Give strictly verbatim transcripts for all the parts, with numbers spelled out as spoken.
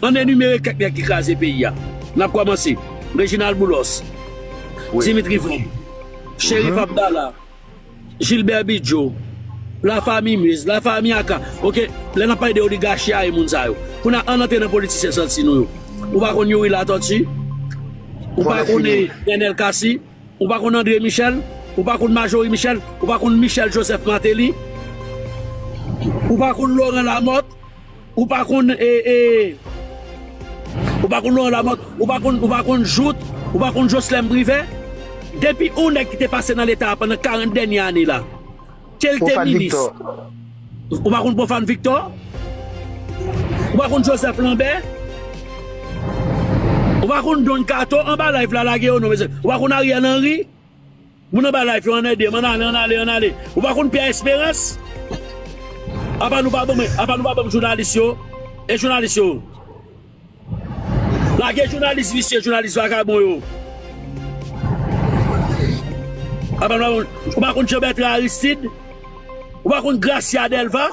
Ann enimere kèk nèg ki kraze peyi a. N ap kòmanse. Reginald Boulos, Dimitri Vorbe, Cherif Abdallah, Gilbert Bidjo, Lafanmi Moïse, Lafanmi Aka. Oke, lè n ap pale de oligachi a, e moun sa yo. Kounye a, ann antre nan politisyen santi nou yo. Ou pa konn Youri Latortue? Ou pa konn Nènèl Cassy? Ou pa konn André Michel? Ou pa konn Majorie Michel? Ou pa konn Michel Joseph Martelly? Ou pa konn Laurent Lamothe? Ou pa konn, e, e, ou pa konn Laurent Lamothe? Ou pa konn, ou pa konn Jouthe? Ou pa konn Jocelerme Privert? Depi yon nèg ki te pase nan Leta a pandan karant dènye ane la, ke l te minis. Ou pa konn Profane Victor? Ou pa konn Joseph Lambert? Ou pa konn Don Kato? Anba live la, lage yo non, mesye. Ou pa konn Ariel Henry? Moun anba live yo, ann ede m, ann ale, ann ale, ann ale. Ou pa konn Pierre Espérance? Apa nou pa ban mwen, apa nou pa ban m jounalis yo? E jounalis yo? Lage jounalis visye, jounalis vakabon yo. Apa nou pa ban m, ou pa konn Jean Bertrand Aristide? Ou pa konn Gracia Delva?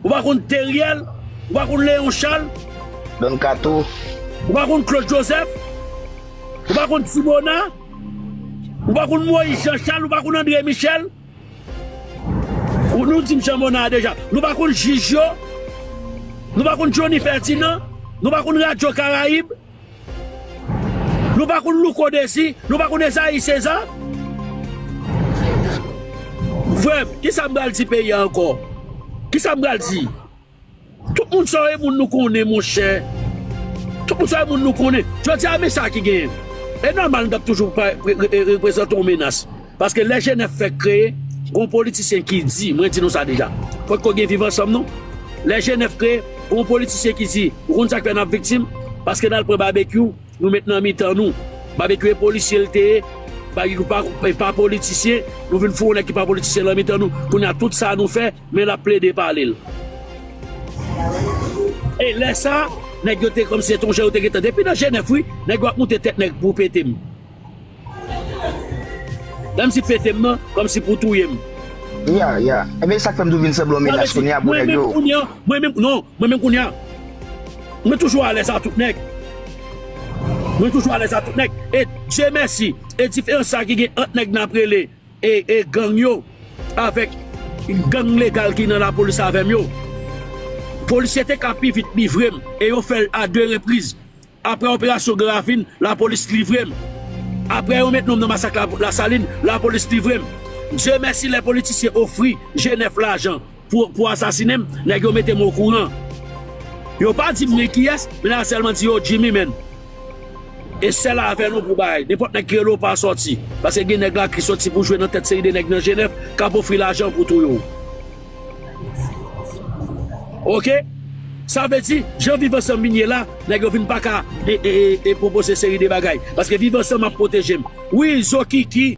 Ou pa konn Theriel? Ou pa konn Léon Charles? Don Kato. Ou pa konn Claude Joseph? Ou pa konn Tibona? Ou pa konn Moïse Jean Charles? Ou pa konn André Michel? Ou nou di m Jean Monard deja. Nou pa konn jij yo? Nou pa konn Johnny Ferdinand? Nou pa konn Radio Caraïbe? Nou pa konn Louko Désir? Nou pa konn Esaïe César? Frè m, kisa m pral di peyi a ankò? Kisa m pral di? Tout moun sa yo e moun nou konnen, monchè. Tout moun sa yo e moun nou konnen. Jodi a, men sa ki genyen. E nòmal, nou t ap toujou pa- re- re- reprezante yon menas. Paske lè G nèf fèk kreye, gon politisyen ki di, mwen di nou sa deja, fòk ko gen Viv Ansanm non. Lè G nèf kreye, gon politisyen ki di, ou konn sa k fè n ap viktim? Paske n al pran Babekyou, nou met nan mitan nou. Babekyou e polisye l te ye, Babekyou pa, e pa politisyen, nou vin foure yon nèg ki pa politisyen nan mitan nou. Kounye a, tout sa nou fè, men l ap plede pale l. E lè sa, nèg yo te kòmsi se t on jan yo te gentan. Depi nan G nèf, wi, nèg yo ap moute tèt nèg pou pete m. Lè m di pete m nan, kòmsi pou touye m. Ya, ya. Ebyen, sa k fè m tou vin sanble yon menas kounye a pou nèg yo. Mwen menm kounye a, mwen menm, non, mwen menm kounye a, mwen toujou alèz a tout nèg. Mwen toujou alèz a tout nèg. E Dye mèsi, e diferans sa ki gen ant nèg n ap rele e, e gang yo avèk gang legal ki nan lapolis avè m yo. Polisye te ka pi vit livre m, e yo fè l a de repriz. Apre operasyon Gran Ravin, lapolis livre m. Apre yo met non m nan masak la, Lasalin, lapolis livre m. Dye mèsi, lè politisyen ofri G nèf lajan pou, pou asasinen m, nèg yo mete m okouran. Yo pa di m men kiyès, men nèg la sèlman di yo Jimmy, men. E sèl avè nou pou bay. Nenpòt nèg ki rele w pa sòti. Paske gen nèg la ki sòti pou jwe nan tèt seri de nèg nan G nèf k ap ofri lajan pou touye w. Oke? Sa vle di, jan Viv Ansanm vin ye la, nèg yo vin pa ka e, e, e, e pwopoze seri de bagay. Paske Viv Ansanm ap pwoteje m. Wi, Zokiki,